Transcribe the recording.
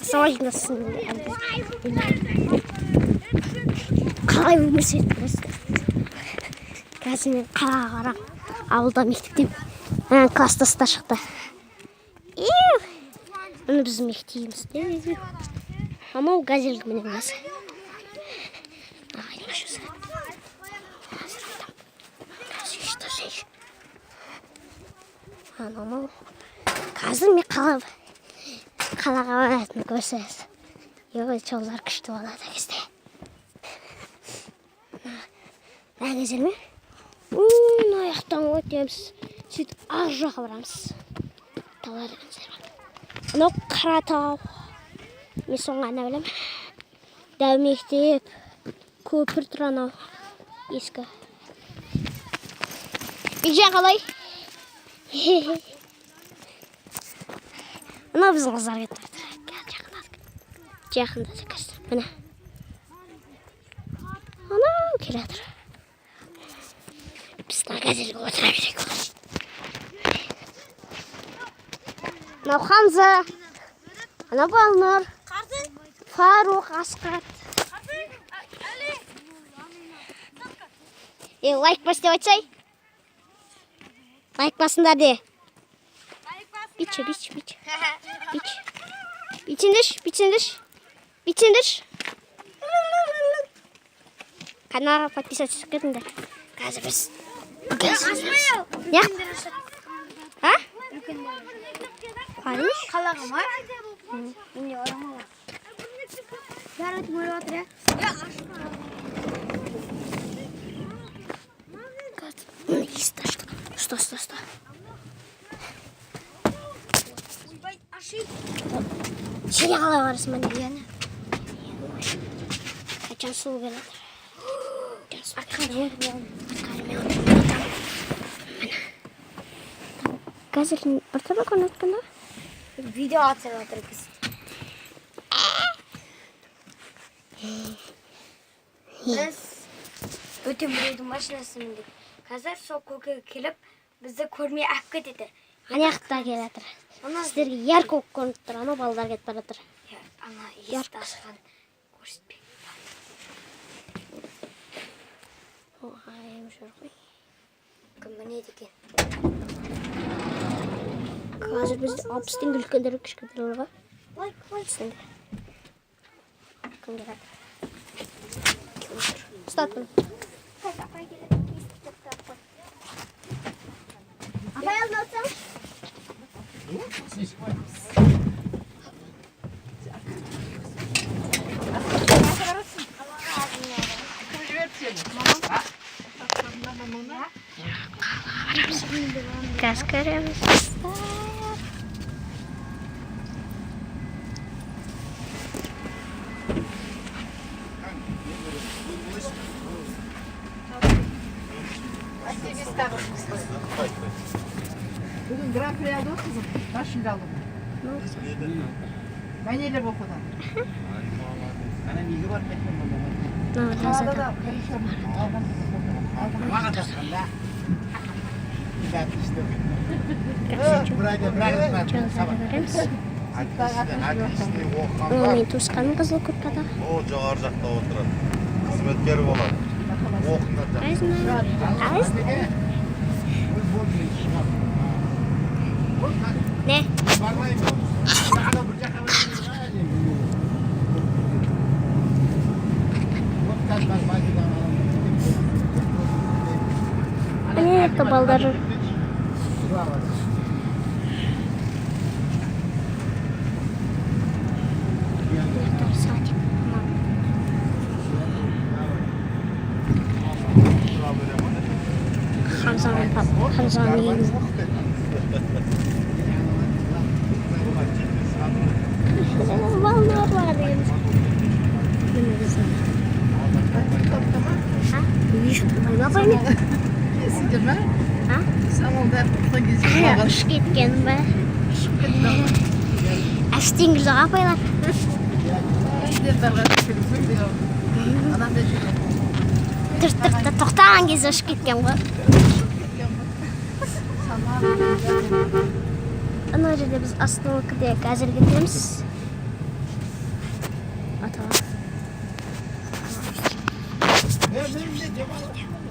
Ассалаумағалейкум. Қалай өмір сүріп тұрсыз? Қазір мен қалаға барамын. Ауылда мектептен класстастар шықты. Иу! Міне біздің мектебіміз. Анау газельге мінеміз. Ағайын ашусы. Қазір айтамын. Қазір тұрсайшы. Анау. Қазір мен қалаға баратын көрсеңіз. Ой, жолдар күшті болады кезде. Мына газельмен мына жақтан өтеміз. Сөйтіп ар жаққа барамыз. Таулар деген жер бар. Анау Қаратау. Мен соны ғана білемін. Дәу мектеп, көпір тұр анау ескі. Бекжан қалай? Мынау біздің қыздар кетіп жатыр. Жақындадық. Жақындадық қазір. Міне. Анау келе жатыр. Біз мына газельге отыра берейік. Мынау Хамза. Анау Балнұр. Фаруқ, Асқат. Е, лайк бас деп айтсай. Лайк басыңдар де. Битші, битші, битші. Битші. Бүйтсеңдерші, бүйтсеңдерші. Бүйтсеңдерші. Каналға подписаться етіп кетіңдер. Қазір біз не? А? Қараймыз? Қалаға ма? Менде орамал бар. Бәрі өтіп өліп жатыр, иә? Қазір міне есікті аштық. Ұста, ұста, ұста. Сен қалай барасың міне? Яны. Қашан су келеді? Артқа отырып алған. Артқа мен отырып жатамын. Міне. Қазір біртүрлі көрініп жатқан да? Видео атып жатыр біз. Біз бөтен біреудің машинасын міндік. Қазір сол көке келіп, бізді көрмей алып кетеді. Ана жақта келе жатыр. Ана Сіздерге ярко болып көрініп тұр. Анау балдар кетіп бара жатыр. Иә, ана есікті ашқан көрсетпей. Ой, жүр ғой. Кім мінеді екен? Қазір бізде 60 теңге үлкендер, кішкентайларға Лайк, лайк. 30 теңге. Кім келе жатыр? Кім отыр? Ұстат бұны. Қазір апай келеді, есікті жауып қой. Апай алдына отырсаңшы. Кім жіберді сені? Қазір көреміз. Бүгін гран-при алды ғой қызым. Бас жүлде алды. Мәнерлеп оқудан. Мынау Қалада лазада. да бірінші орын алған қызым. Жолдарды көреміз. Ол менің туысқаным қызыл курткада. О, жоғары жақта отырады. Қызметкер болады. Оқыңдар жақсы. Қалайсыңдар? Қалайсыңдар? Не? Міне жақта балдар жүр. Мына жақта садик. Мынау. Хамзаның Хамзаның үйі. Балалар бар дегенбіз. Міне біздің. А? Үй шықпай ма апаймен? Есіңде ме? А? Самал бәрі ұтқан кезде жылаған. Ұшып кеткен бе? Ұшып кетті. Әштен күлді ғой апайлар. Үйден барған күліп. Анандай жерде. Тұр, тұр, тұр, тоқтаған кезде ұшып кеткен ғой. Кеткен ғой. Самал. Ана жерде біз остановкада газель кетеміз. Өмірімде демалып.